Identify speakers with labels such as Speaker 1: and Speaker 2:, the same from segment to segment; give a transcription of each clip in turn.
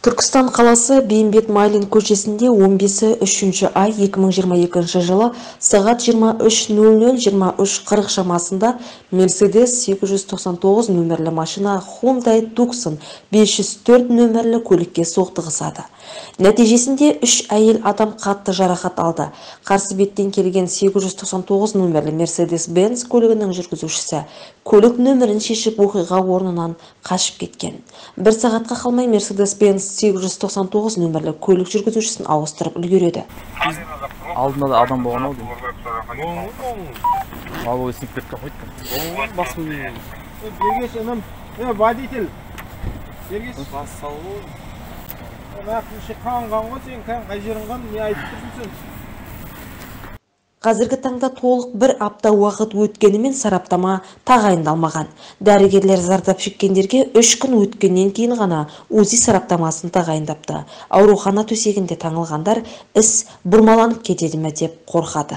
Speaker 1: Түркістан қаласы Бейімбет Майлин көшесінде 15-і 3 ай 2022 жылы сағат 23:00-23:40 шамасында Mercedes 899 нөмірлі машина Hyundai Tucson 504 нөмірлі көлікке соқтығысады. Нәтижесінде 3 әйел адам қатты жарақат алды. Қарсы беттен келген 899 нөмірлі Mercedes-Benz көлігінің жүргізушісі көлік нөмірін шешіп, оқиға орнынан қашып кеткен. Бір сағатқа қалмай Mercedes-Benz 899 нөмірлі көлік жүргізушісін ауыстырып үлгереді.
Speaker 2: Алдында да адам болған ау деймін. Ал ой, сынып кеткен ғой.
Speaker 3: Басым. Бергеш, інім. Водитель. Бергеш.
Speaker 4: Бас салу.
Speaker 3: Нақ қанған ғой сен, қай жерің қан, не айтып тұрсың сен?
Speaker 1: Қазіргі таңда толық бір апта уақыт өткенімен сараптама тағайындалмаған. Дәрігерлер зардап шеккендерге 3 күн өткеннен кейін ғана УЗИ сараптамасын тағайындапты. Аурухана төсегінде таңылғандар іс бұрмаланып кетеді ме деп қорқады.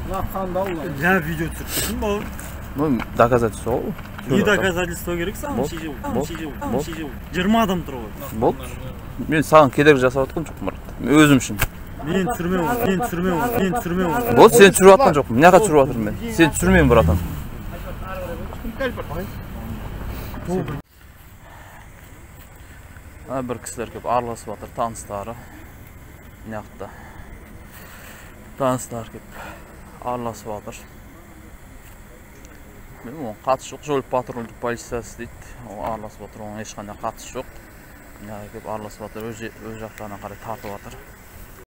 Speaker 4: Не видео түсіріп тұрсың, бауыр?
Speaker 2: Ну, доказательство ғой.
Speaker 4: Не доказательство керек саған? 20 адам тұр ғой.
Speaker 2: Болды. Мен саған кедергі жасап жатқан жоқпын, брат. Мен өзім үшін.
Speaker 4: Мен түсірме оны, мен түсірме оны, мен түсірме оны.
Speaker 2: Болды, сен түсіріп жатқан жоқпын. Мына жаққа түсіріп жатырмын мен. Сен түсірмеймін, братан. Бір кісілер келіп араласып жатыр, таныстары. Мына жақта. Таныстары келіп араласып жатыр. Мен оның қатысы жоқ, жол патрульдік полициясы дейді. Ол араласып жатыр, оның ешқандай қатысы жоқ. Мына жаққа келіп араласып жатыр, өз жақтарына қарай тартып жатыр.